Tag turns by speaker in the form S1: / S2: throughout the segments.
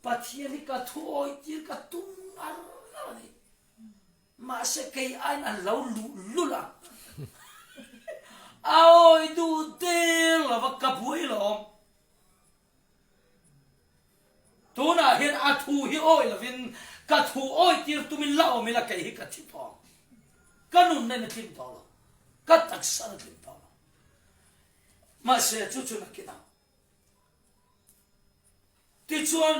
S1: Pathian hi ka thu awih tir ka tum ngar ngar a ni. Mahse kei aiin an lo luh lul a. A awih duh der lo va ka buai lawm. Tunah hian a thu hi awih lovin ka thu awih tir tumin la awm ila kei hi ka thi tawh ang. Ka nunna in a tling tawh lo. Ka taksa in a tling tawh lo. Mahse chu chu nakin ang. Tichuan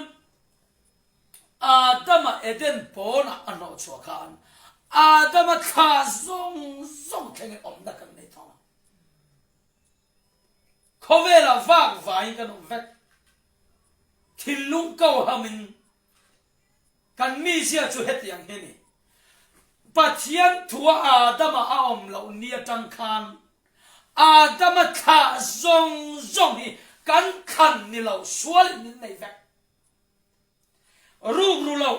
S1: Adama Eden pawnah a hnawh chhuah khan Adama thla zawng zawng thlengin awmna kan nei tawh ang. Khawvelah vak vaiin kan awm vek. Thinlung ko hamin kan mizia chu hetiang hi a ni. Pathian thua Adama a awm loh ni atang khan Adama thlah zawng zawng hi kan thlan ni lo sualin min nei vek. Rukru lo,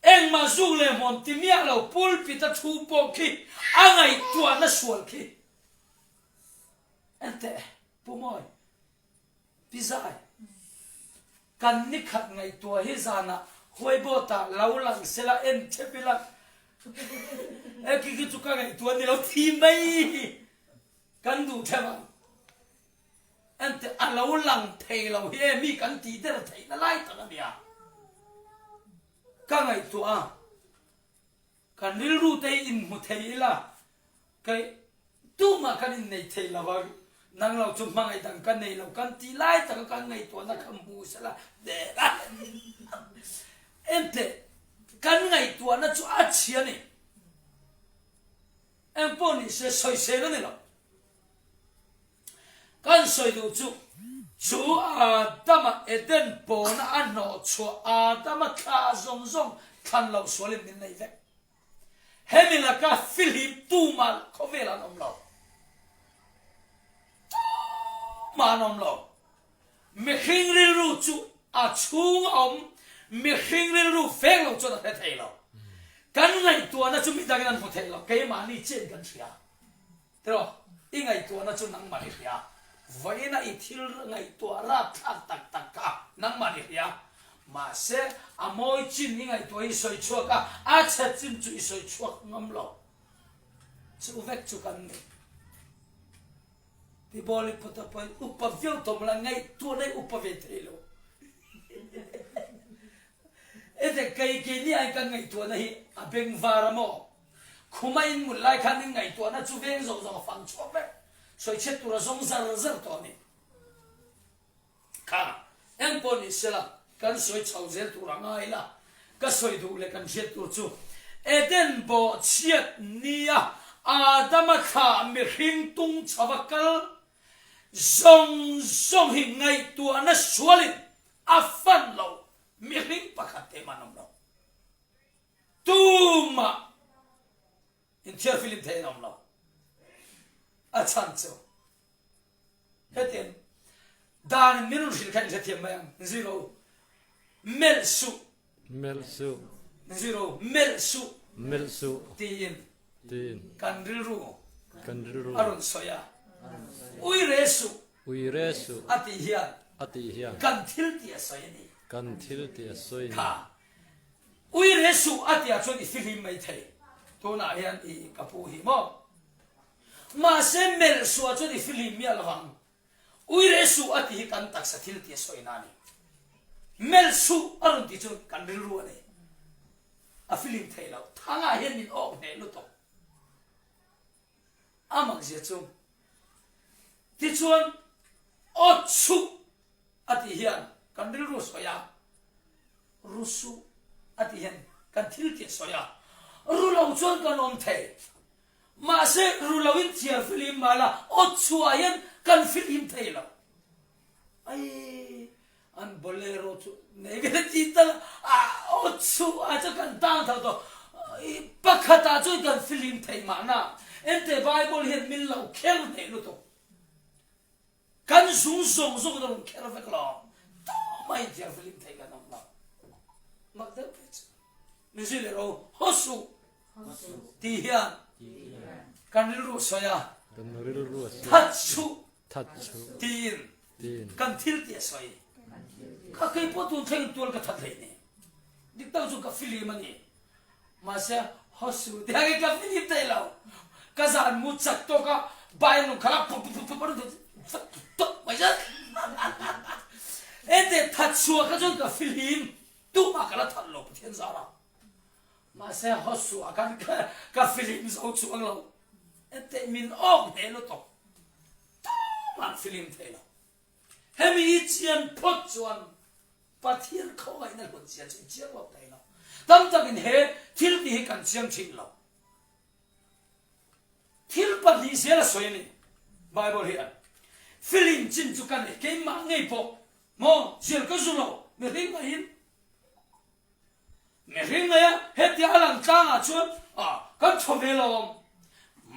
S1: engmah zuk leh hmuam ti miah lo pulpit a thu pawh khi a ngaihtuahna sual khi. Enteh, Pu Mawi, Pi Zai, kan nikhat ngaihtuah hi zanah huaibawt ah lo lang sela en thep ila e khi khi chu ka ngaihtuah ni lo thi mai hi kan duh thep ang. Enteh, a lo lang thei lo hi e mi kan tih der theihna lai tak a nia. Ka ngaihtuah a. Kan rilru te hi inhmu thei ila, kei tumah kan innei thei lo a, nang lo chu hmangaih dang ka nei lo kan tih lai taka kan ngaihtuahna kha hmu sela der a. Enteh, kan ngaihtuahna chu a chhia a ni. Engpawh ni se sawisel a ni lo. Kan sawi duh chu, chu Adama Eden pawna a hnawh chhuah Adama thla zawng zawng thlan loh sualin min nei vek. Hemi laka fihlim tumah khawvel an awm lo. Tumah an awm lo. Mihring rilru chu a chhung a awm, mihring rilru veng lo chuan a hre thei lo. Kan ngaihtuahna chu midangin an hmu thei lo, keimahni chiahin kan hria. Tiraw, i ngaihtuahna chu nangmah i hria. Vawiina i thil ngaihtuah rapthlak tak tak kha nangmah i hria. Mahse, a mawi chin i ngaihtuah i sawi chhuak a, a chhe chin chu i sawi chhuak ngam lo. Chu vek chu kan ni. Pi Bawli Puta pawhin upa viau tawh mawla ngaihtuahna i upa ve thei lo. Ete kei keini aiin kan ngaihtuahna hi a bengvar a maw? Khuma in mut lai khan in ngaihtuahna chu veng zawng zawng a fang chhuak vek. Sawichhiat tur a zawng zar zar tawh a ni. Kha, eng pawh ni sela, kan sawi chho zel tur a ngai la, ka sawi duh leh kan hriat tur chu Eden bawhchhiat nia Adama thlah mihring tung chhova kal zawng zawng hi ngaihtuahna sualin a fan lo mihring pakhat te mah an awm lo. Tumah inthiar filim thei an awm lo. A chhan chu hetiang dan in min rawn hrilh kha in hrethiam mai ang. Zero melh suh.
S2: Melh suh.
S1: Zero melh suh.
S2: Melh suh.
S1: Tiin.
S2: Tiin.
S1: Kan rilru.
S2: Kan rilru.
S1: A rawn sawi a. Ui re suh.
S2: Ui re suh.
S1: A tih hian.
S2: A tih hian.
S1: Kan thil tih a sawi a ni.
S2: Kan thil tih a sawi a ni.
S1: Kha. Ui re suh a tih ah chuan i fihlim mai thei. Tunah hian i ka pu hi maw? Mahse melh suh ah chuan i fihlim miah lo ang. Ui re suh a tih hi kan taksa thil tih a sawi na a ni. Melh suh a rawn tih chuan kan rilru a ni. A fihlim thei lo. Thangah hian min awk hneh lutuk. A mak zia chu. Tichuan awt suh a tih hian kan rilru a sawi a, ru suh a tih hian kan thil tih a sawi a. Ru lo chuan kan awm thei. Mahse ru loin thiar filim mah la awt chhuah hian kan filim thei lo. Aii. An bolero chu nei ve ti tal a aw chu a chu kan tang tho tawh pakhat ah chuan kan filim theih mahna ente bible hian min lo kher hneh lutuk kan zung zawng zawng in a rawn kher vek lo tumah in thiar filim theih kan awm lo mak deuh ve chu min zui leh ro haw suh ti hian kan rilru sawi a that suh
S2: That chu.
S1: Tiin.
S2: Tiin.
S1: Kan thil tih a sawi. A kei pawh tun thlengin tual ka that hlei ni. Dik tak chu ka filim a ni. Mahse Hosu te hangin ka filim thei lo. Ka zan mu chak tawk a bai nung khala pup pup pup a rawn vat tawp mai zat. Ente that chhuah kha chuan ka filim tumah ka la that lo Pathian zara. Mahse Hosu ah khan ka filim zo chuang lo. Ente min awk hneh lutuk. Tumah an filim thei lo. Hemi i chian phawt chuan Pathian khawngaihna hlut zia chu i chiang lo thei lo. Tam takin he thil tih hi kan chiang thin lo. Thil pahnih zel a sawi a ni Bible hian. Filim chin chu ka nei keimah ngei pawh maw zial ka zu lo mihring ngaihin. Mihring ngaia hetia a lang tlangah chuan kan thaw ve lo awm.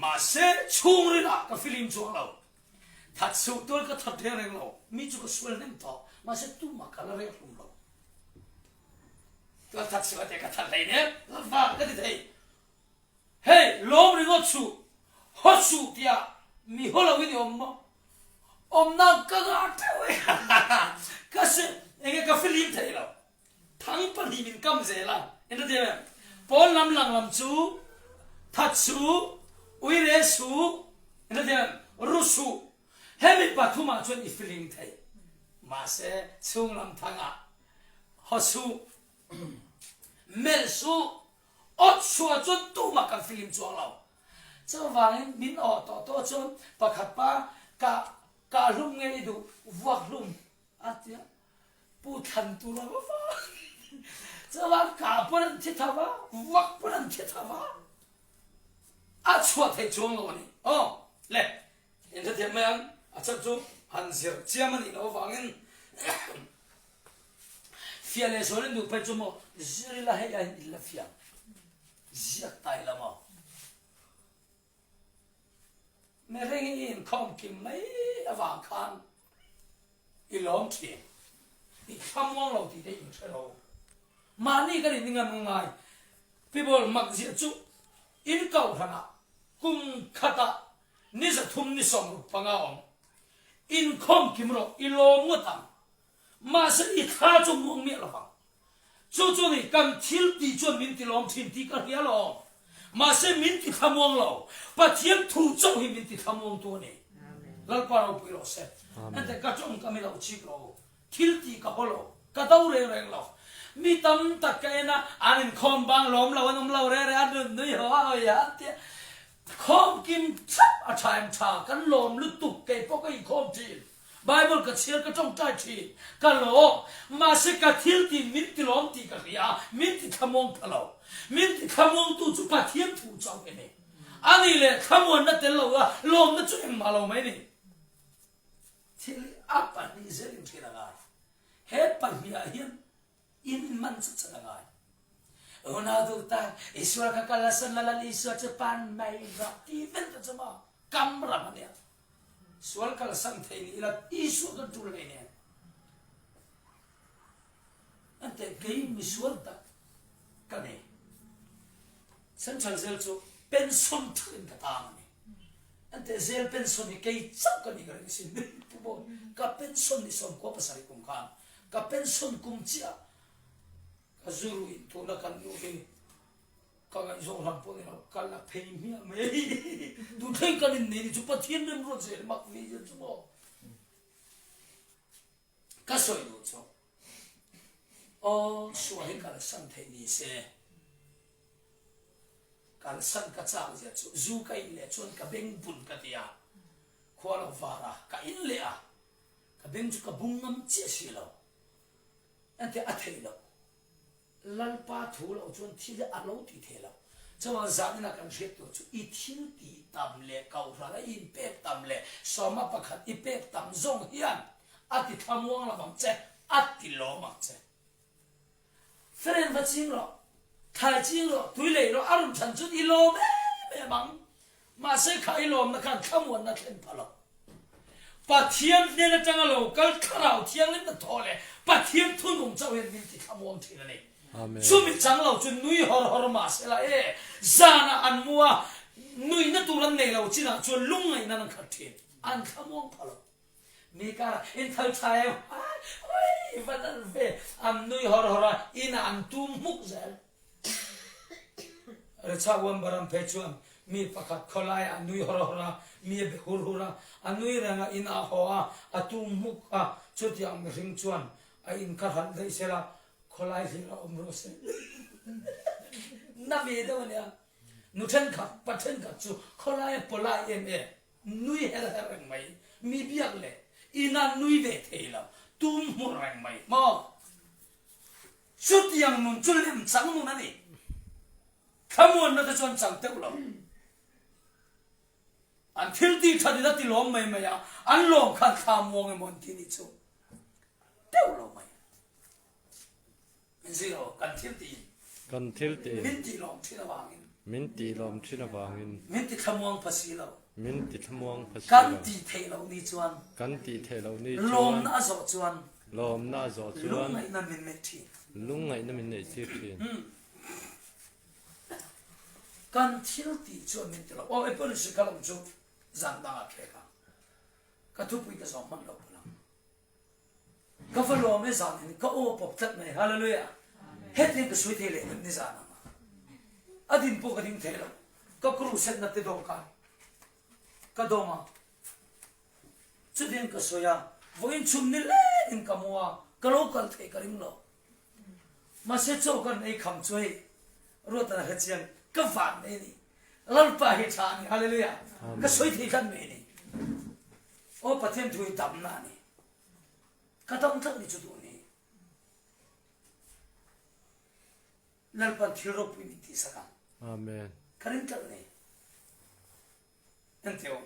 S1: Mahse chhungrilah ka filim chuang lo. That suh tual ka that reng reng lo. Mi chu ka sual hnem tawh. Mahse tumah ka la reng hlum lo. Tual that suh a tia ka that hlei nen lalva ka ti thei. Hei lawm ringawt suh, haw suh tia mi haw lo in i awm maw? Awmna ka ngah teuh e. Ka se enge ka filim thei lo. Thang pahnih min kam zel a, en ta diam em? Pawn lam lang lam chu that suh, uire suh, en ta diam em? Ru suh. Hemi pathumah chuan i filing thei. Mahse chhung lam thangah haw suh, melh suh, awt suh ah chuan tumah kan filim chuang lo. Chuvangin min awh tawh tawh chuan pakhat pa kah kah hlum nge i duh, vuak hlum a tia. Pu thlan tur a va va. Chuan ka pawn an thi tho va, vak pawn an thi tho va. A chhuah theih chuang lo a ni. Aw le, in hrethiam mai ang, a chhan chu han zir chiam a nih loh avangin fiah leh zual in duh phei chu maw zir ila hei aiin in la fiah ziak ta ila maw. Mihring i inkhawm kim mai avang khan i lawm thin, i thlamuang lo tih te in hre lo. Mahni kan in ngam ngai Pibol mak ziah chu in kohhranah kum khatah ni 300 ni 65 awm. Inkhawm kim rawh i lawm ngawt ang. Mahse i thla chu muang miah lovang. Chu chu ni kan thil tih chuan min ti lawm thin tih ka hria lo. Mahse min ti thlamuang lo. Pathian thu chauh hi min ti thlamuang tu a ni. Lalpa ropui rawh se. Ente ka tawng ka mi lo chik lo. Thil tih ka haw lo. Ka do reng reng lo. Mi tam tak ka en a, an inkhawm bang lawm lo an awm lo reng reng a, nun nui haw a hawi a an tia. Khawm kim thap a tha em tha, kan lawm lutuk kei pawh ka inkhawm thin. Bible ka chhiar ka tawngtai thin, ka lawm, mahse ka thil tin min ti lawm tih ka hria a, min ti thlamuang pha lo. Min ti thlamuangtu chu Pathian thu chauh i ni. A nih leh thlamuanna tel lo a lawmna chu engmah lo mai ni. Thil hi a pahnih zelin hriat a ngai. He pahnih ah hian In man chu chan a ngai. Unau duh tak, Isua kha kal a san la Lal Isua chu pan mai rawh ti vel ta chu maw? Kam ram a nia. Sual kalsan thei ni ila Isua kan tul hlei nen. Ante kei misual tak ka nei. Central Jail chu pension thakin ka tang a ni. Ante jail pension hi kei chauh ka ni ka ring sin. Pu Bawi, ka pension ni 97 kum khan Ka pension kum chiah ka zu ruih tuna kan nu hi ka ngaihzawng hlam pawh ni lo, ka la phei hmiah mai. Tu thleng kan innei ni chu Pathian remruat zel mak ve zel chu maw. Ka sawi duh chu aw sual hi kalsan theih ni se, kalsan ka chak zia chu zu ka in leh chuan ka beng bun ka ti a, khua lo var a, ka in leh a, Ka beng chu ka bung ngam chiah si lo. Engti a theih loh. Lalpa thu loh chuan thil hi a lo ti thei lo. Chuvang zanin a kan hriat tur chu i thil tih tam leh kohhran a i inpek tam leh sawma pakhat i pek tam zawng hian a ti thlamuang lo ang che, a ti lawm ang che. Feren va ching rawh, thlai ching rawh, tui lei rawh, a rawn chhan chuan i lawm em em ang. Mahse kha i lawmna khan thlamuanna thlen pha lo. Pathian hnen atanga lo kal Thlarau Thianghlim na thaw leh Pathian thunung chauh hian min ti thlamuang thin a ni. Chumi chang lo chu nui hawr hawr mahse la e, zanah an mu a, nuihna tur an nei lo chinah chuan lungngaihna an khat thin. An thlamuang pha lo. Mi karah in thal tha em? Oi! I va nalh ve, an nui hawr hawr a, inah an tum hmuk zel. Rechha Uambaram phei chuan mi pakhat khawlaiah a nui hawr hawr a, mi a be hur hur a, a nui reng a, inah a haw a, a tum hmuk a, chutiang mihring chuan a in kha hralh daih sela, khawlai hlir a awm rawh se. Na ve deuh a nia. Nu thenkhat, pa thenkhat chu khawlaia pawlai em em, nui her her reng mai, mi biak leh ina nui ve thei lo, tum hmur reng mai maw? Chutiang nun chu lem chang nun a ni. Thlamuanna te chuan chang teuh lo. An thil tih that in a ti lawm mai mai a, an lawm khan thla muang emaw an ti nih chu teuh lo mai. Min zui lo, kan thil tiin.
S2: Kan thil tiin.
S1: Min tih lawm thin avangin.
S2: Min tih lawm thin avangin.
S1: Min ti thlamuang pha si lo.
S2: Min ti thlamuang pha si lo.
S1: Kan tih theih loh ni chuan.
S2: Kan tih theih loh ni chuan.
S1: Lawmna a zawh chuan.
S2: Lawmna a zawh chuan.
S1: Lungngaihna min neih thin.
S2: Lungngaihna min neih tir thin.
S1: Kan thil tih chuan min ti lo. Aw, Eponisi kha lawm chu zan dangah khek a. Ka thupui ka zawng hman lo palh ang. Ka va lawm e zan in ka aw pawp tlat mai Hallelujah hetiang ka sawi thei leh em ni zan ang a din pawh ka ding thei lo ka crusade na te dawm kai ka dawm a chutiang ka sawi a vawiin chhun ni leng in ka mu a ka lo kal thei ka ring lo mahse chaw kan ei kham chu hei ruatana hre chiang ka van nei ni Lalpa hi tha a ni Hallelujah ka sawi thei tlat mai ni Aw Pathian thu hi damna a ni. Ka dam tlat ni chu duh ni. Lalpan thil ropui min tihsak ang.
S2: Amen.
S1: Ka ring tlat ni. Enteo.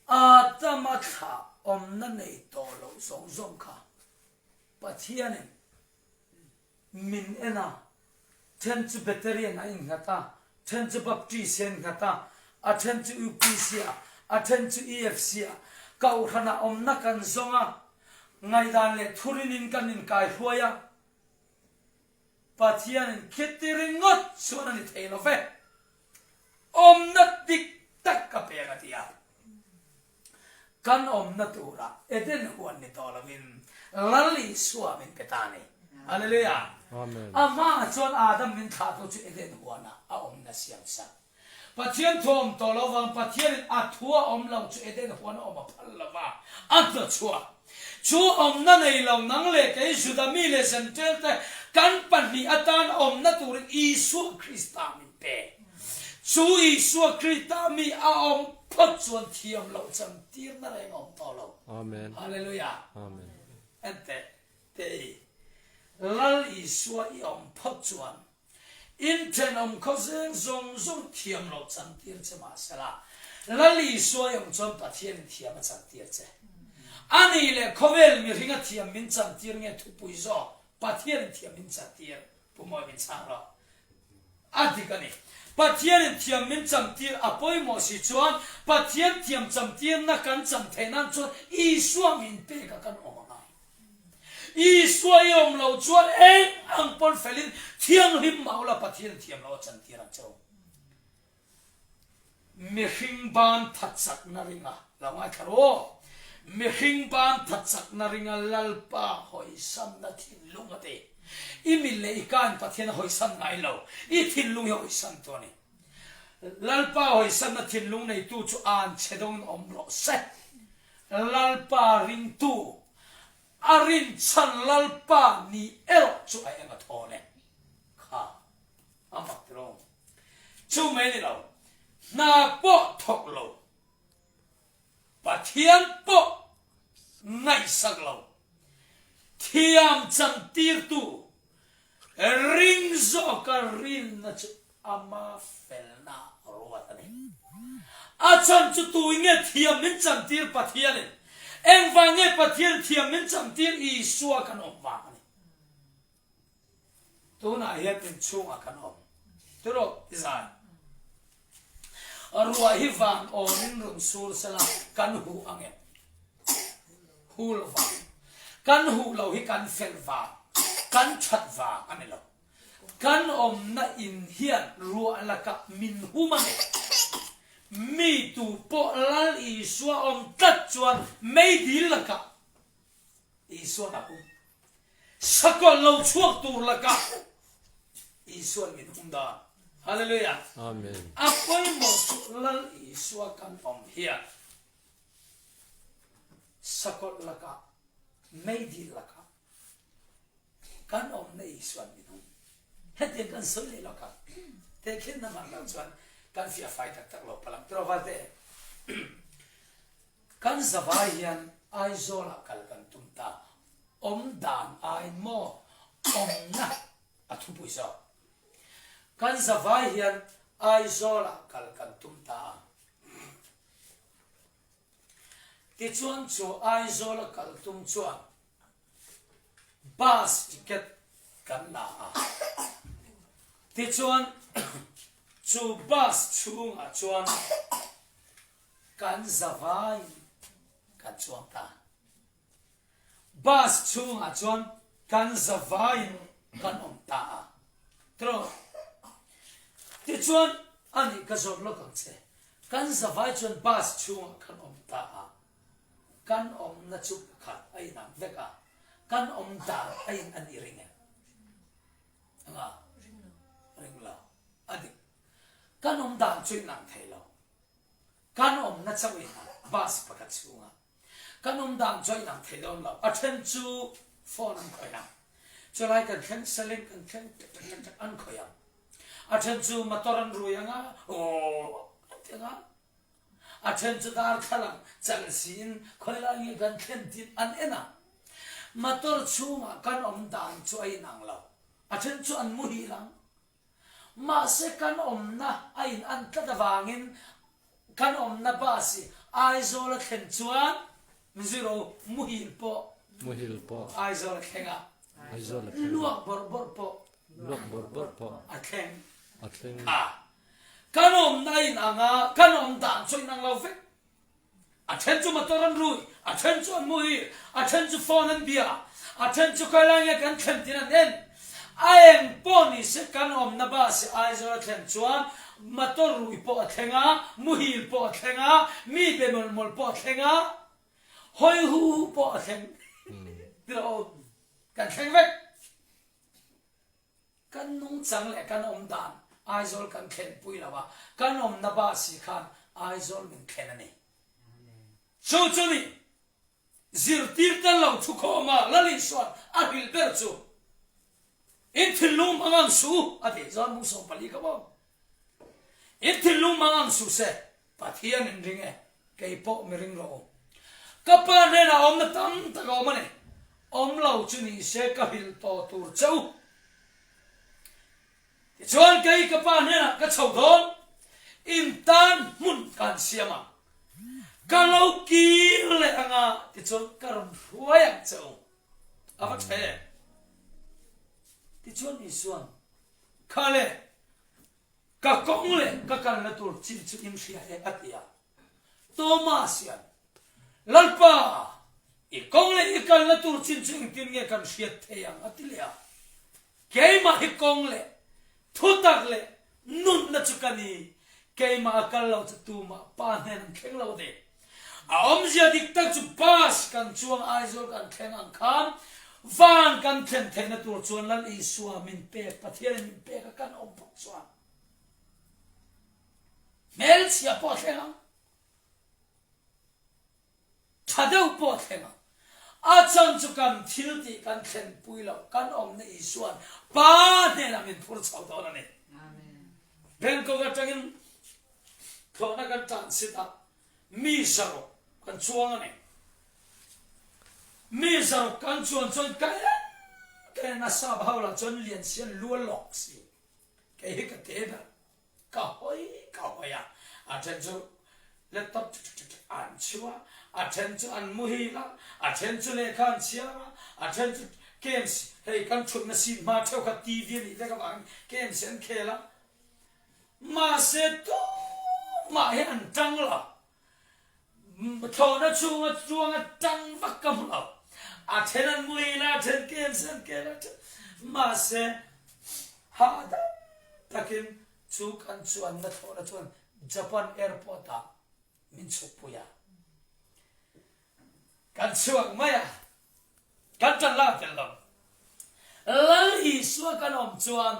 S1: Adama thlah awmna nei tawh loh zawng zawng kha Pathianin Min en a, then chu Beterian a innghat a, then chu Baptist a innghat a, a then chu UPC ah, a then chu EFC ah. Kohhranah awmna kan zawng a, ngaihdan leh thurinin kan inkaihruai a, Pathianin khiti ringawt chuan a ni thei lo ve. Awmna dik tak ka pek a ti a. Kan awmna turah Eden huan ni tawh lovin Lal Isua min pe ta a ni. Hallelujah!
S2: Amen.
S1: A hmaah chuan Adam min thlahtu chu Eden huanah a awmna siam sak. Pathian thu a awm tawh lo vang, Pathianin a thu a awm lo chu Eden huan a awm a phal lo va, a hnawchhuak. Chu awmna nei lo nang leh kei Juda mi leh Zentail te kan pahnih atan awmna turin Isua Krista min pe. Chu Isua Krista mi a awm phawt chuan thiam loh chan tirna reng a awm tawh lo.
S2: Amen.
S1: Hallelujah.
S2: Amen.
S1: Enteh, Tei, Lal Isua i awm phawt chuan In thenawm khawzeng zawng zawng thiam loh chantir che mahsela, Lal Isua i awm chuan Pathianin thiam a chantir che. A nih leh khawvel mihring a thiam min chantir nge thupui zawk Pathianin thiam min chantir? Pu Mawi min chhang rawh. A dik a ni. Pathianin thiam min chantir a pawimawh si chuan Pathian thiam chantirna kan chan theih nan chuan Isua min pek a kan awm a ngai. Isua i awm loh chuan eng ang pawn felin thianghlim mah ula Pathian thiam loh a chantir ang che u. Mihring ban that chakna ringa lo ngaithla ru aw. Mihring ban that chakna ringa Lalpa hawisanna thinlung a ti. I mit leh i kain Pathian a hawisan ngai lo, i thinlung hi a hawisan tu a ni. Lalpa hawisanna thinlung neitu chu an chhe dawngin awm rawh se. Lalpa ringtu, a rinchhan Lalpa ni erawh chu a eng a thawn e. Kha a mak ti rawng. Chu mai ni lo, hna pawh thawk lo, Pathian pawh ngaihsak lo, thiam chantirtu Ring zawka rinna chu ama felna ruat a ni. A chhan chu tuin nge thiam min chantir Pathianin? Engvang nge Pathian thiam min chantir Isua kan awm vang a ni. Tunah hian inchhungah kan awm. Tiraw i zai? Ruah hi van awmin rawn sur sela kan huh ang em? Hu lo vang. Kan huh lo hi kan fel vang, kan that vang a ni lo. Kan awmna in hian ruah lakah min hum a ni. Mi tu pawh Lal Isua awm tlat chuan meidil lakah. Isuan a hum. Sakawlh lo chhuak tur lakah Isuan min hum dan. Hallelujah.
S2: Amen.
S1: A pawimawh chu Lal Isua kan awm hian sakawlh lakah, meidil lakah kan awmna Isuan min hum. Hetiang kan sawi leh lawk ang. Tehkhinna hman loh chuan kan fiah fai tak tak lo palh ang. Tiraw Valte? Kan zavai hian Aizawlah kal kan tum ta. Awm dan ai maw awmna a thupui zawk. Kan zavai hian Aizawlah kal kan tum ta a. Tichuan chu Aizawla kal tum chuan bus ticket kan la a. Tichuan chu bus chhungah chuan Kan zavai kan chuang ta. Bus chhungah chuan kan zavaiin kan awm ta a. Tiraw? Tichuan, anih ka zawt lawk ang che. Kan zavai chuan bus chhungah kan awm ta a. Kan awmna chu pakhat a inang vek a. Kan awm dan a in an i ring em? Anga? Ring lo. A dik. Kan awm dan chu inang thei lo. Kan awmna chauh in bus pakhat chhunga kan awm dan chu a inang thei dawn lo. A then chu phone an khawih ang, chulai kan thleng selling kan thleng tek tek tek tek an khawih ang. A then chu motor an rui ang a, aww an ti ang a. A then chu darthlalang chal siin khawilai nge kan thlen tiin an en a. Motor chhungah kan awm dan chu a inang lo. A then chu an muhil ang. Mahse kan awmna a in an tlat avangin kan awmna bus hi Aizawl a thlen chuan Miziro muhil pawh
S2: Muhil pawh
S1: Aizawl a thleng a,
S2: Aizawl a thleng a,
S1: luak bawrh bawrh pawh
S2: luak bawrh bawrh pawh
S1: a thleng
S2: a thleng
S1: a. Kan awmna a in ang a, kan awm dan chu a inang lo vek. A then chu motor an rui, a then chu an muhil, a then chu phone an bia, a then chu khailai nge kan thlen tin an en. A eng pawh ni se kan awmna bus hi Aizawl a thlen chuan motor rui pawh a thleng a, muhil pawh a thleng a, mi be mawlh mawlh pawh a thleng a, hawi hu hu pawh a thleng tilo kan thleng vek. Kan nungchang leh kan awm dan Aizawl kan thlen pui lo a, kan awmna bus hi khan Aizawl min thlen a ni. Chu chu ni, zirtir tel lo thukhawma Lal Isuan a hrilh ber chu, In thinlung hmang ang suh u, a ti. Zawn mung 14 ka bawm. In thinlung hmang ang suh se, Pathian in ring e, kei pawh mi ring rawh u. Ka pa hnenah awmna tam tak a awm a ni. Awm lo chu ni se ka hrilh tawh tur che u. Tichuan kei ka pa hnenah ka chho dawn, in tan hmun kan siam ang. Ka lo kir leh anga tichuan ka rawn hruai ang che u. A va tha em? Tichuan Isuan, Khale, Ka kawng leh ka kalna tur chin chu in hria e, a ti a. Thomas hian, Lalpa, i kawng leh i kalna tur chin chu engtin nge kan hriat thei ang? a ti leh a. Keimah hi kawng leh thutak leh nunna chu ka ni, keimah a kal lo chu tumah Pa hnen an thleng lo a ti. A awmzia dik tak chu bus kan chuang Aizawl kan thleng ang khan van kan thlen theihna tur chuan Lal Isua min pek, Pathianin min pek a kan awm phawt chuan hmelchhia pawh a thleng ang, tha deuh pawh a thleng ang. A chan chu kan thil tih kan thlen pui lo, kan awmna Isuan Pa hnenah min phur chho dawn a ni. Bangkok atangin thlawhna kan transit a, Mi zaruk kan chuang a ni. Mi zaruk kan chuan chuan ka en ka en a sap ho lah chuan lian si an lu a lawk si. Kei hi ka te ber. Ka hawi ka hawi a, a then chu laptop ṭek ṭek ṭek an chhiu a, a then chu an muhil a, a then chu lehkha an chhiar a, a then chu games hei kan thutna seat hma theuh kha TV a nih vek avangin games hi an khel a. Mahse tumah hi an tang lo. Thlawhna chhunga chuanga tang vak ka hmu lo. A then an muhil a, a then games an kel a, mahse hahdam takin chu kan chuanna thlawhna chuan Japan airport ah min chhukpui a. Kan chhuak mai a. Kan ṭan lak tel lo. Lal Isua kan awm chuan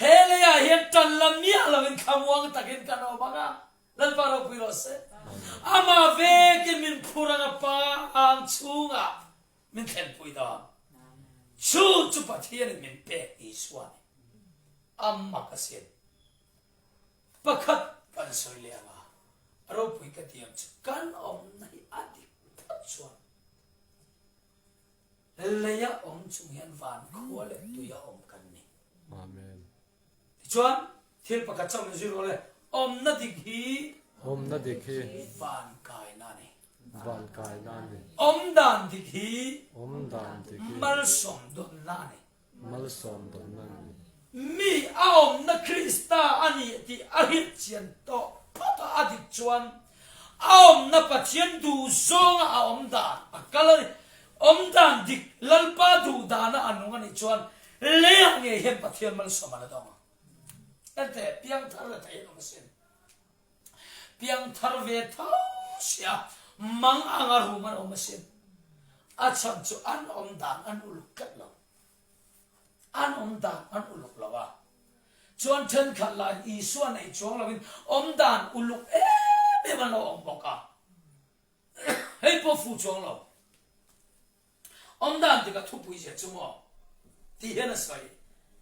S1: he leiah hian ṭan la miah loin thlamuang takin kan awm ang a, Lalpa ropui rawh se. Amah vekin min phur ang a Pa ang chhungah min thlenpui dawn. Chu chu Pathianin min pek Isua a ni. A mak asin. Pakhat kan sawi leh ang a, ropui ka ti ang chu kan awmna hi a dik phawt chuan Leia awm chung hian van khua leh tuia awm kan ni.
S2: Amen.
S1: Tichuan, thil pakhat chauh min zir rawh le, awmna dik hi
S2: Awmna dik hi
S1: van kaina a ni.
S2: Van kaina a ni.
S1: Awm dan dik hi
S2: Awm dan dik hi
S1: malsawm dawnna a ni.
S2: Malsawm dawnna a ni.
S1: Mi a awmna Krista a ni tih a hrilh chian tawh phawt a, a dik chuan a awmna Pathian duh zawnga a awm dan a kal a ni. Awm dan dik Lalpa duh dana a nung a nih chuan leiah ngei hian Pathian malsawm a la dawng ang. Enteh, piangthar la thei an awm asin. Piangthar ve tho sia mang anga rum an awm asin. A chhan chu an awm dan an uluk tlat lo. An awm dan an uluk lo a. Chuan thenkhat lah in Isua nei chuang lo in awm dan uluk em em an lo awm bawk a. Hei pawh fu chuang lo. Awm dan tikah thupui zia chu maw ti hian a sawi.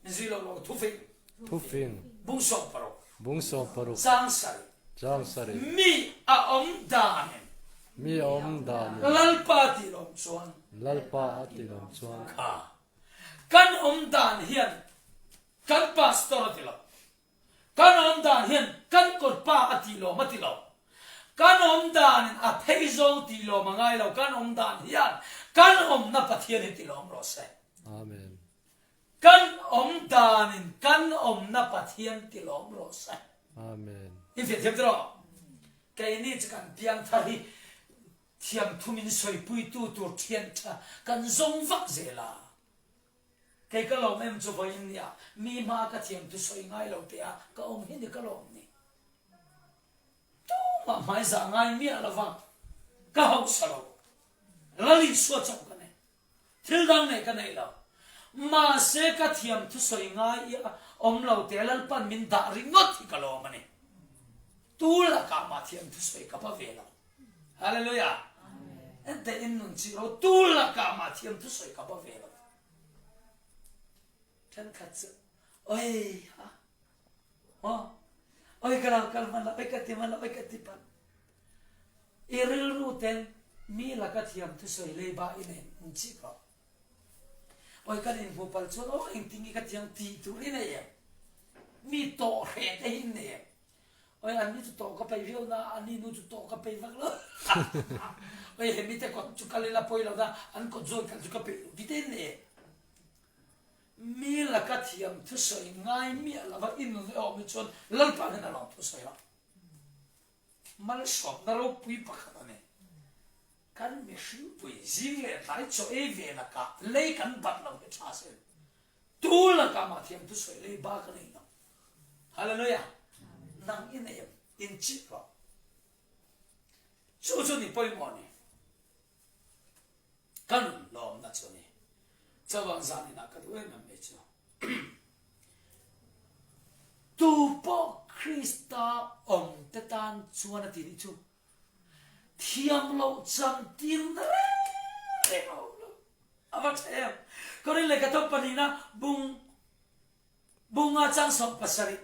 S1: Min zui lo lo thufing.
S2: Thufing.
S1: Bung 16.
S2: Bung 16.
S1: Chang sarih.
S2: Chang sarih.
S1: Mi a awm danin.
S2: Mi a awm danin.
S1: Lalpa a tih lawm chuan.
S2: Lalpa a tih lawm chuan.
S1: Kha. Kan awm dan hian kan pastor a ti lo. Kan awm dan hian kan kawtpa a tih lawm a ti lo. Kan awm danin a phei zawng tih lawm a ngai lo, kan awm dan hian kan awmna Pathian hi ti lawm rawh se.
S2: Amen.
S1: Kan awm danin kan awmna Pathian ti lawm rawh se.
S2: Amen.
S1: I fiah thiam tiraw? Keini chu kan piangthar hi thiamthu min sawipuitu tur thian tha kan zawng vak zel a. Kei ka lawm em chu vawiin nia mi hma ka thiam thu sawi ngai lo teh a ka awm hi ni ka lawm ni. Tumah hmaizah ngai miah lova ka hausa lo. Lal Isua chauh ka nei. Thil dang nei ka nei lo. Mahse ka thiam thu sawi ngai i a awm lo teh Lalpan min dah ringawt hi ka lawm a ni. Tu lakah mah thiam thu sawi ka pa ve lo. Hallelujah! Enteh in nun chih ro tu lakah mah thiam thusawi ka ba ve lo. Thenkhat chu oi ha oh oi ka lo kal hman lo oi ka ti hman lo oi ka ti pan i rilru ten mi laka thiam thusawi leiba i nei in chih rawh. Oi kan in hmu pal chuan oh engtin nge ka tiang tih tur i nei em? Mi tawh hreh te hi in nei em? Oi an ni chu tawh ka peih viau na, an ni nu chu tawh ka peih vak lo. Oi hemi te kawt chu kal ila pawi lo na, an kawt zawn kal chu ka peih lo ti te in nei e. Mi laka thiam thusawi ngai miah lova i nun i awm hi chuan Lalpa hian a lawm thusawi lo. Malsawmna ropui pakhat a ni. Kan mihringpui zing leh tlai chaw ei ve lakah lei kan bat lo hi tha sin. Tu lakah mah thiam thusawi lei bak a nei lo. Hallelujah! Nang i nei em? In chip rawh. Chu chu ni pawimawh a ni. Ka nun lawmna chu a ni. Chuvang zaninah ka duh em em mai chu. Tu pawh Krista awm te tan chuan a ti nih chu thiam loh chantirna reng reng a awm lo. A va tha em! Korin lehkha thawk pahnihna bung Bunga chang 70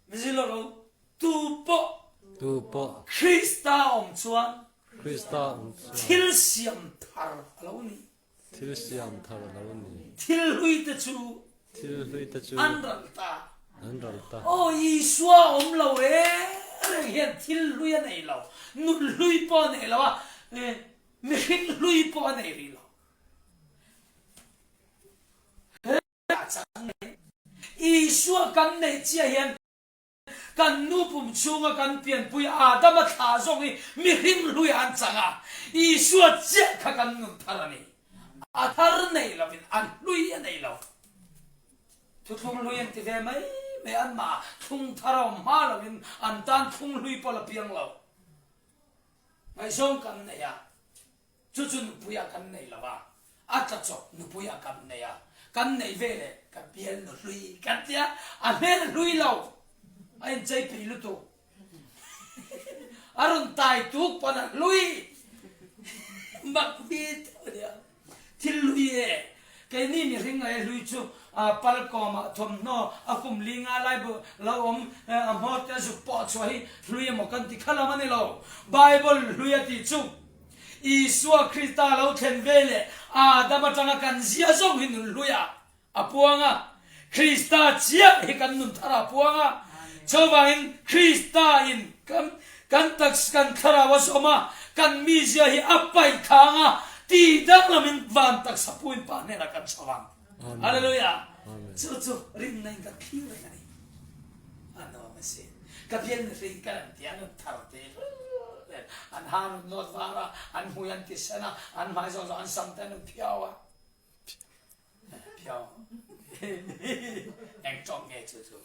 S1: Mizilo ro tu pawh
S2: Tu pawh
S1: Krista awm chuan
S2: Krista awm chuan
S1: thil siam thar a lo ni.
S2: Thil siam thar a lo ni.
S1: Thil hlui te chu
S2: Thil hlui te chu
S1: an ral ta.
S2: An ral ta.
S1: Aw Isua awm lo reng reng hian thil hlui a nei lo, nun hlui pawh a nei lo a, mihring hlui pawh a nei rih lo. Isua kan neih chiah hian kan nu pum chhunga kan pianpui Adama thla zawng hi mihring hlui an chang a, Isua chiah kha kan nun thar a ni. A thar nei lovin a hlui a nei lo. Thuthlung hlui an ti ve mai mai, anmah thlung thar a awm hma lovin an tan thlung hlui pawh la piang lo. Ngaihzawng kan nei a, chu chu nupuiah kan nei lo a. A tla chawp nupui ah kan nei a, kan nei ve leh ka bialnu hlui kan ti a, a hmel a hlui lo, a inchei peih lutuk. A rawn tai tuk pawn a hlui mak vi deuh a nia. Thil hlui e, keini mihring ngaih a hlui chu palkawm ah thawmhnaw a kum li nga lai lo awm a hmawr te a zuk pawh chhuah hi hlui emaw kan ti kha lam a ni lo. Bible hlui a tih chu Isua Krista lo thlen ve leh Adam atanga kan zia zawng hi nun hlui ah a puang a, Krista chiah hi kan nun thar ah a puang a. Chuvangin Krista in kan kan taksa kan thlarau a zawm a, kan mizia hi a paih thang a, ti danglamin van taksa puin Pa hnenah kan chho ang. Hallelujah! Chu chu rinna in kan thlir reng a ni. A nuam a si. Ka bial mihring kan an ti, an rawn thar te hlel. An ha an rawn nawt var a, an hmui an ti sen a, an hmai zawng zawng an sam te an rawn phiau a. Phiau. Eng tawng nge chu chu.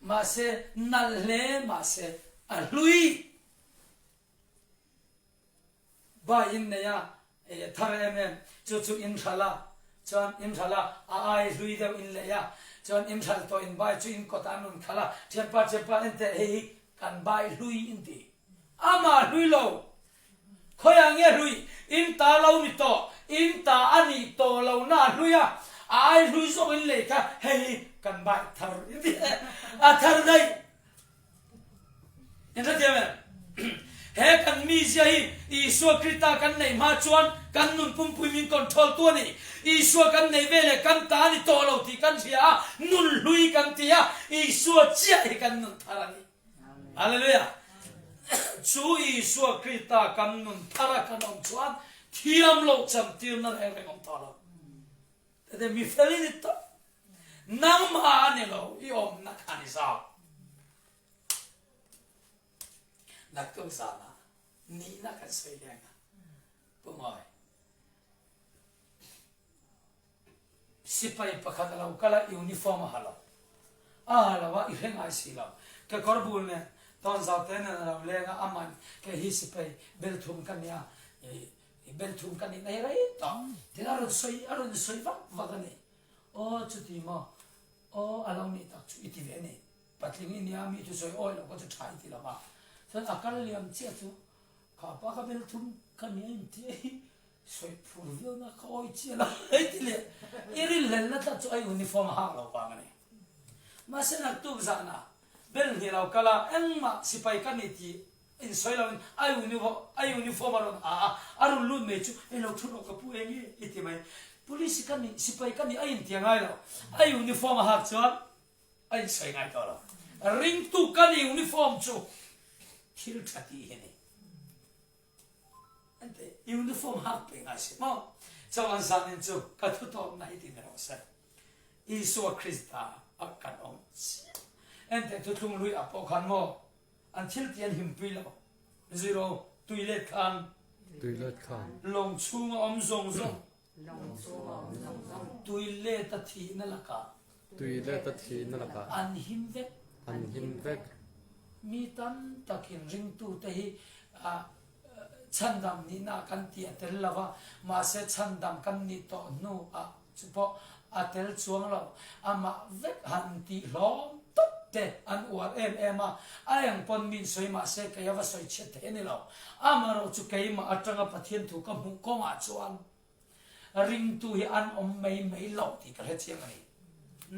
S1: Mahse, nalh hle mahse a hlui. Bai in nei a, ei thar em em, chu chu in hralh a, chuan in hralh a, a ai hlui deuh in lei a, chuan in hralh tawh in bai chu in kawtah an rawn khalh a, thianpa thianpa enteh hei hi kan bai hlui in ti, amah hlui lo, khawiah nge hlui, in ta lo ni tawh, in ta a nih tawh lo na a hlui a, a ai hlui zawk in lei kha hei hi kan bai thar in ti, a thar daih. In hrethiam em? He kan mizia hi Isua Krista kan neih hma chuan kan nun pumpui min control tu a ni. Isua kan nei ve leh kan ta a ni tawh lo tih kan hria a, nun hlui kan ti a, Isua chiah hi kan nun thar a ni. Hallelujah! Chu Isua Krista kan nun thar a kan awm chuan thiam loh chantirna reng reng awm tawh lo. Tete mi fel i ni tawh. Nangmah a ni lo, i awmna kha ni zau. Naktuk zanah nihna kan sawi leng a, Pu Mawi. Sipai pakhat a lo kal a, uniform a ha lo. A ha lo a, i hre ngai si lo. Kekawr bul nen, tawnzau te nen a lo leng a, aman kei hi sipai belthum ka nia, i belthum ka nihna hi rei tawh. Tin a rawn sawi, a rawn sawi vak vak a ni. Aw chuti maw? Aw a lo nih tak chu i ti ve a ni. Patling i nia mi thusawi awi loh kha chu tha i ti lo va. Chuan a kal liam chiah chu kha pa ka bel thum ka nia in ti a hi sawi phur viau na ka awi chiah lo hei ti leh i rinhlelna tlat chu a uniform a hak lo vang a ni. Mahse naktuk zanah bel hnih lo kal a engmah sipai ka ni tih In sawi lo in a uniform a rawn ha a, a rawn lut mai chu hei lo thu rawh ka pu eng i i ti mai. Police ka nih, sipai ka nih a intia ngai lo. A uniform a hak chuan a insawi ngai tawh lo. Ringtu ka nih uniform chu thil tha tih hi a ni. Ente uniform hak pe ngai si maw? Chuan zanin chu ka thu tawpna hi ti ni rawh se. Isua Krista ah kan awm chiah. Ente thuthlung lui ah pawh khan maw An thil ti an him pui lo. Zero, Tui let khan.
S2: Tui let khan.
S1: Lawng chhunga awm zawng zawng.
S3: Lawng chhunga awm zawng zawng.
S1: Tui let a thihna lakah.
S2: Tui let a thihna lakah.
S1: An him vek.
S2: An him vek.
S1: Mi tam takin ringtute hi chhandam nihna kan tih a tel lo va, mahse chhandam kan nih tawh hnuah Chu pawh a tel chuang lo, amah vek han tih hlawm tawp te an uar em em a, a eng pawn min sawi mah se kei a va sawi chhiat thei a ni lo. Amaherawh chu keimah atanga Pathian thu ka hmuh kawngah chuan ringtu hi an awm mai mai lo tih ka hre chiang a ni.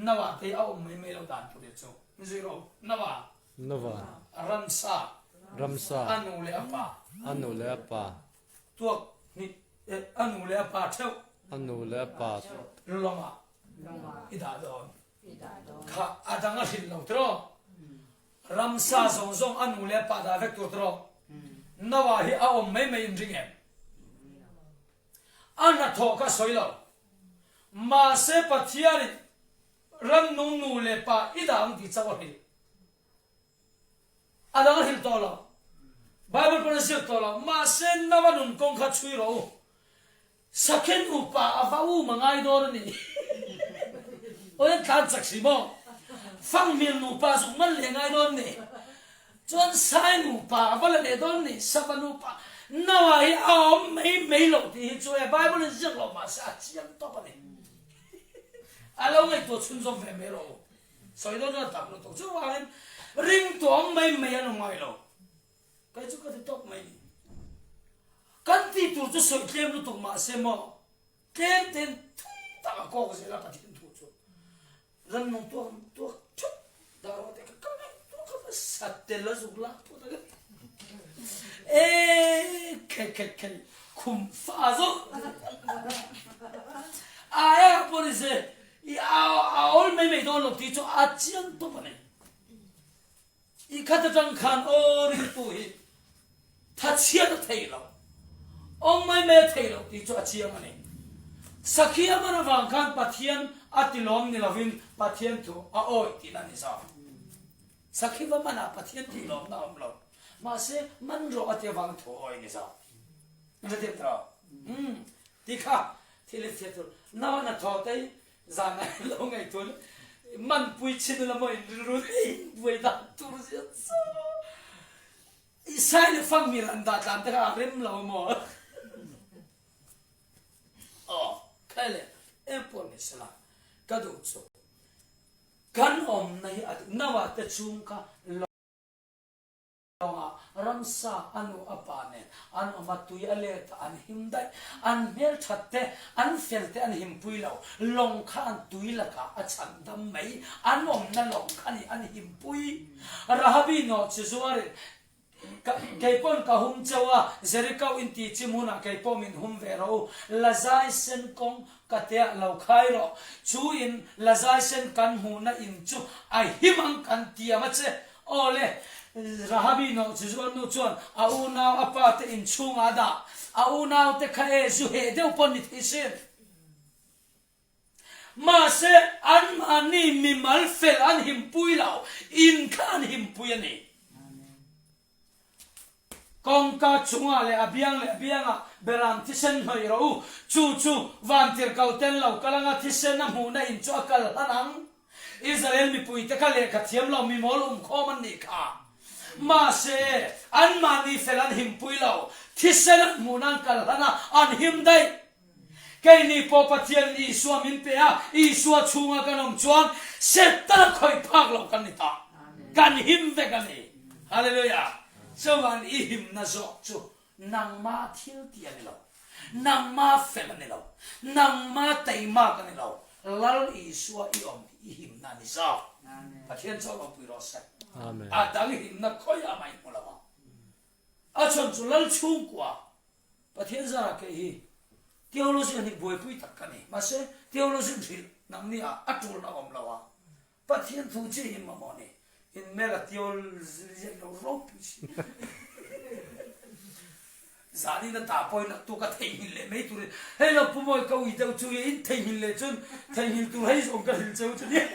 S1: Nova te hi a awm mai mai lo dan tur hi chu zui rawh u. Nova.
S2: Nova.
S1: Ramsa.
S2: Ramsa.
S1: A nu leh a pa.
S2: A nu leh a pa.
S1: Tuak hnih eh a nu leh a pa theuh.
S2: A nu leh a pa.
S1: Lawngah i dah dawn. Kha a dang a hrilh lo tiraw. Ramsa zawng zawng a nu leh a pa dah vek tur tiraw. Noah hi a awm mai mai in ring em? A hnathawh kha sawi lo. Mahse Pathianin rannung nu leh pa i dah ang tih chauh a hrilh. A dang a hrilh tawh lo. Bible pawn a ziak tawh lo. Mahse nava nun kawng kha chhui rawh u. Sakhi nupa a va um a ngai dawn a ni. Awi an tlan chak si maw? Fanghmir nupa zuk man leh ngai dawn ni. Chuan sai nupa a va la leh dawn ni. Sava nupa. Noah hi a awm mai mai lo tih hi chu e Bible in ziak lo mahse a chiang tawp a ni. A lo ngaihtuah chhunzawm ve mai rawh u. Sawi dawn chuan a tam lutuk. Chuvangin ringtu awm mai mai an awm ngai lo. Kei chu ka ti tawp mai ni. Kan tih tur chu sawi tlem lutuk mahse maw tlem ten thui tak a kawk zel a Pathian thu chu. Rannung tuak tuak thup dah rawh te ka ka ngaihtuah kha va sat tel a zuk lak phawt a e khei khei khei khum fa zawk aia pawh ni se i a awl mai mai dawn lo tih chu a chiang tawp a ni i khat atang khan aw ringtu hi Thachhiat a thei lo, awm mai mai a thei lo tih chu a chiang a ni. Sakhi a man avang khan Pathian a ti lawm ni lovin Pathian thu a awih tihna a ni zawk. Sakhi va manah Pathian tih lawmna a awm lo, mahse man rawh a ti avangin thu a awih a ni zawk. In hrethiam tawh? Umm, ti kha thil in hriat tur. Nawan a thaw te hi Zan ah lo ngaihtuah le man pui chin ula maw in rilru te in buai dan tur zia chu. I sai le fang mi ran dah tlan te kha a rem lo maw? Aw, khai le, eng pawh ni sela, ka duh chu kan awmna hi a duh. Noah te chhung kha lawngah ramsa a nu a pa nen an awm a, tui a let a, an him daih. An hmelthat te, an fel te an himpui lo. Lawng kha an tui lakah a chhan dam mai. An awmna lawng kha ni an himpui. Rahabi nawh chu zuarin, Ka, kei pawn ka hum cheu a, Jeriko in ti chim hunah kei pawh min hum ve rawh u, Lazai sen kawng ka teah lo khai rawh, chu in Lazai sen kan hmuhna in chu a him ang kan tiam a che. Aw le, Rahabi nawh chu zuar nu chuan a unau a pa te in chhungah a dah, a unau te kha e zu heh deuh pawn ni thei sin. Mahse, anmahni mimal fel an himpui lo, in kha an himpui a ni. Kawngka chungah leh a biang leh a biangah beram thisen hnawih rawh u, chu chu vantirhko ten lo kal anga thisen a hmuhna in chu a kal hlan ang. Israel mipuite kha lehkha thiam lo mimawl umkhawm an nih kha. Mahse, anmahni fel an himpui lo, thisen an hmuhna an kal hlan a, an him daih. Keini pawh Pathianin Isua min pe a, Isua chhunga kan awm chuan Setana khawih phak loh kan ni ta. Kan him vek a ni. Hallelujah! Chuan i himna zawk chu nangma thil tih a ni lo, nangma fel a ni lo, nangma teimak a ni lo, Lal Isua i awm hi i himna a ni zawk. Pathian chu a ropui rawh se. A dang himna khawiah mah i hmu lo ang. A chhan chu Lal chhungkua Pathian zarah kei hi theology a nih buaipui tak ka ni. Mahse, theology hrilh nangni ah a tulna a awm lo a, Pathian thu chi hi mamawh ni. Inmel a theology lo ropui si. Zanin a dah pawhin a tuk a theihnghilh leh mai turin hei lo Pu Mawi ka ui deuh chu in theihnghilh leh chuan theihnghilh tur hei zawng ka hrilh cheu chu nia.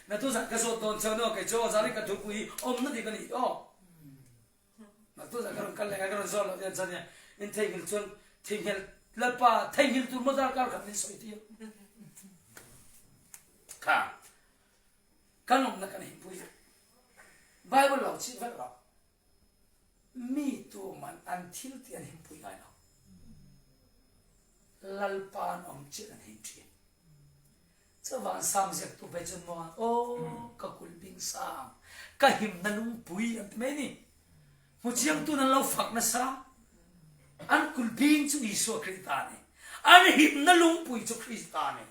S1: Na tu zan ka zawt dawn cheu no kei chu aw zanin ka thupui hi awmna dik a ni aw. Naktuk zan ka rawn kal leh a, ka rawn zawh loh hian chuan in theihnghilh chuan theihnghilh Lalpa theihnghilh tur maw darkar khat min sawi tir kha kan awmna kan himpui vek Bible lo chih vek rawh mi tu man an thil tih an himpui ngai lo Lalpa an awm chin an him thin Chuvang Sam ziaktu phei chuan maw aw ka kulh bing sang, ka himna lungpui an ti mai a ni. Hmuchiangtun an lo fak nasa, an kulh bing chu Isua Krista a ni. An himna lungpui chu Krista a ni.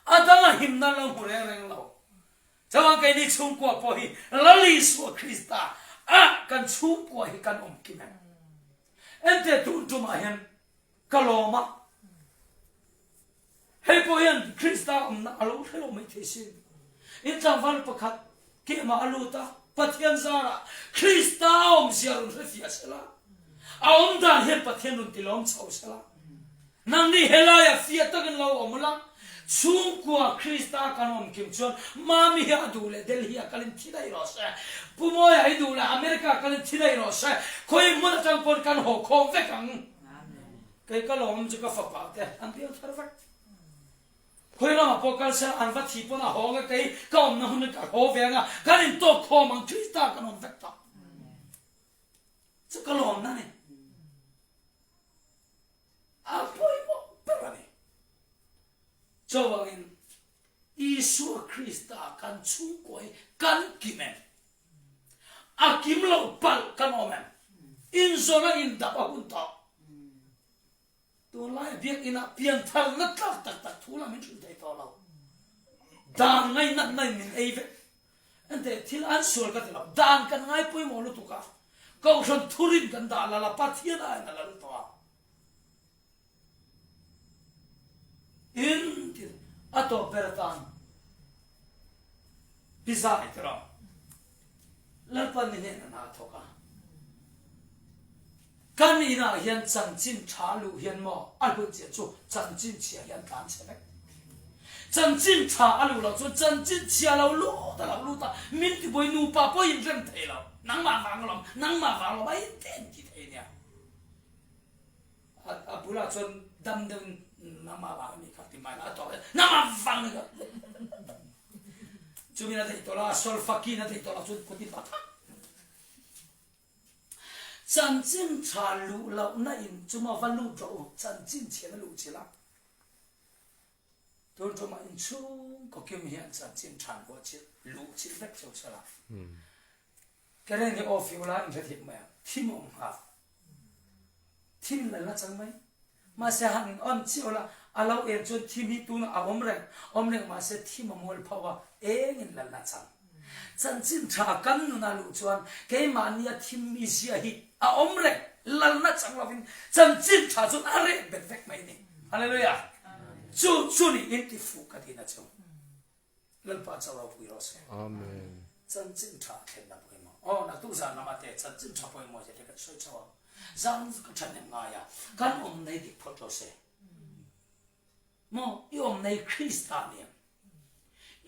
S1: A danga himna an lo hmu reng reng lo. Chuvang keini chhungkua pawh hi Lal Isua Krista ah kan chhungkua hi kan awm kim em? Enteh tun tumah hian Ka lawm a, hei pawh hian Krista awmna a lo hre lo mai thei sin. In tlangval pakhat kehmah a lut a, Pathian zarah Krista a awmzia rawn hre fiah sela, a awm dan hian Pathian rawn ti lawm chho sela. Nangni helaiah fiah takin lo awm ula, chhungkua Krista kan awm kim chuan Mami hi a duh leh Delhi a kalin thi daih rawh se, Pu Mawia hi duh leh America a kalin thi daih rawh se, khawi hmun atang pawn kan haw khawm vek ang. Kei ka lawm chu ka fapa te an bial thar vek. Khawi ramah pawh kal sela an va thi pawn a hawng a, kei ka awmna hun in ka haw ve ang a, kan intawk khawm ang Krista kan awm vek ta. Chu ka lawmna ni. A pawimawh ber a ni. Chuvangin Isua Krista kan chhungkaw hi kan kim em? A kim loh palh kan awm em? Inzawna indap a hun tawh. Tunlai biakinn ah piantharna tlak tak tak thu lah min hrilh thei tawh lo. Dan ngainatna in min ei vek. Enteh thil an sual ka ti lo. Dan kan ngai pawimawh lutuk a. Kohhran thurin kan dah lal a, Pathian aiin a lal tawh a. In ti a tawp ber atan pi zai ti rawh. Lalpan ni hnenah hna a thawk a. Kan inah hian chanchin tha luh hian maw a hlut zia chu chanchin chhia hi an tlan chhe vek. Chanchin tha a luh loh chuan chanchin chhia lo lut a lo lut a, min tibuai nupa pawh in rem thei lo. Nangmah vang alawm, nangmah vang alawm a in te an ti thei nia. A bulah chuan dam deuhin nangmah vang a nih kha ti mai la, a tawp hian nangmah vang a nih kha. Chumin a theih tawh lo a, solfakin a theih tawh lo chuan kut in pathak. Chanchin tha luh lohna in chuma va lut rawh u, chanchin chhian a luh chilh a. Tun tumah inchhung kawkim hian chanchin tha luh chilh, luh chilh vek cheu sela. Karen hi aw fiu la in hre mai ang, thim awm nghal. Thim lal na chang mai. Mahse han on chiah ula, a lo en chuan thim hi tunah a awm reng, awm reng mahse thim a mual pho a, eng in lal na chang. Chanchin tha kan nun a luh chuan keimahni a thim mi zia hi a awm reng, lal na chang lovin chanchin tha chuan a reh bet vek mai ni. Hallelujah! Chu chu ni in ti fuh ka ti na chu. Lalpa chauh ropui rawh se.
S2: Amen.
S1: Chanchin tha thlenna pawimawh. Aw naktuk zan lama te chanchin tha pawimawh zia te kan sawi chho ang. Zan ka tha hnem ngai a, kan awm nei dik phawt rawh se. Maw i awm nei Krista ni em?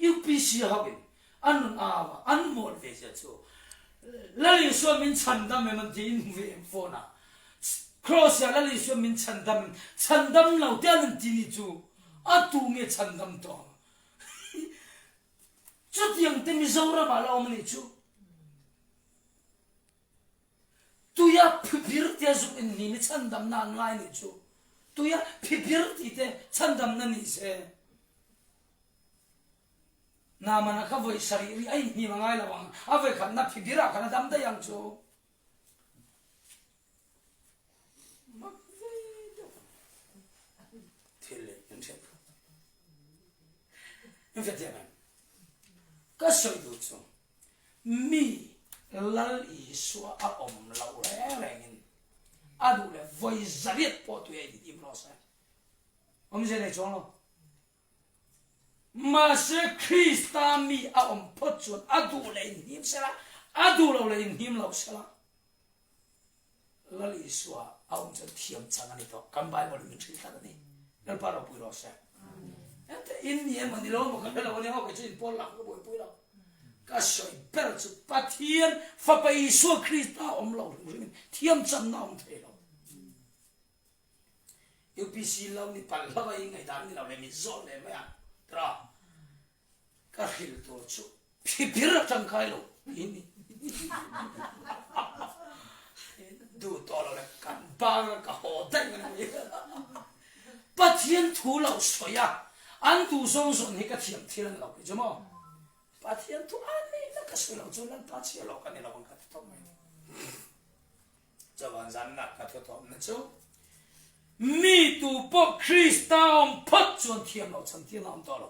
S1: UPC ho in an rawn au a, an mawl ve zia chu. Lal Isua min chhandam em an ti in hmu ve em phone ah. Cross ah Lal Isua min chhandam em, chhandam lo te an ti ni chu a tu nge chhandam tawh ang. Chutiang te Mizoram ah la awm anih chu. Tuia phipir tia zuk in hnim i chhandamna an ngai anih chu. Tuia phipir ti te chhandamna ni se. Namana kha vawi sarih ri a inhnim a ngai lo ang. A vawi khatna phipir ah khan a dam daih ang chu. Mak ve deuh thil leh in hriat thu. In hriat thiam em? Ka sawi duh chu mi Lal Isua a awm loh reng rengin a duh leh vawi zariat pawh tui a inhnim rawh se. Awmzia nei chuang lo. Mahse Krista mi a awm phawt chuan a duh leh inhnim sela, a duh lo leh inhnim lo sela. Lal Isua a awm chuan thiam chang a ni tawh. Kan Bible in min hrilh tlat a ni. Lalpa ropui rawh se. Hete in ni emaw ni lo emaw ka hre lo a nia, aw kei chu in pawl lah ka buaipui lo. Ka sawi ber chu Pathian Fapa Isua Krista a awm lo hrim hrim in thiam channa a awm thei lo. UPC lo ni palh hlauh a i ngaihdan ni lo le min zawt leh mai a. Tira. Ka hrilh tur chu phipir a tangkai lo ti ni. Duh tawh lo le kan bang a ka haw daih mai ni. Pathian thu lo sawi a, an duh zawng zawn hi ka thiam thil a ni lo kei chu maw. Pathian thu a nihna ka sawi lo chu Lalpa chhiah lo ka ni lo ang ka ti tawp mai ni. Chuan zannak ka thutawmna chu mi tu pawh Krista awm phawt chuan thiam loh chantirna a awm tawh lo.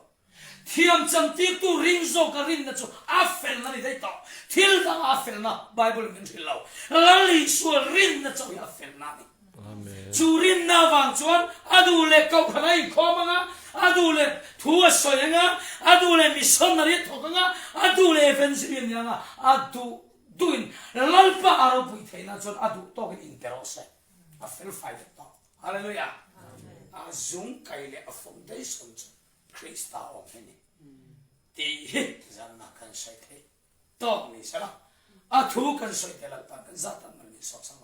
S1: Thiam chantirtu ring zawka rinna chu a felna ni daih tawh. Thil danga a felna Bible in min hrilh lo. Lal Isua rinna chauh hi a felna a ni. Chu rinna avang chuan a duh leh kohhran a inkhawm anga, a duh leh thu a sawi anga, a duh leh missionary a thawk anga, a duh leh evangelist a ni anga, a duh Duhin Lalpa a ropui theihna chuan a duh tawkin in pe rawh se. A fel fai vek tawh. Hallelujah! A zung kai leh a foundation chu Krista awm hi ni tih hi zanna kan sawi thei tawk ni sela, a thu kan sawi te Lalpa'n kan zat ah mal min sawt sak.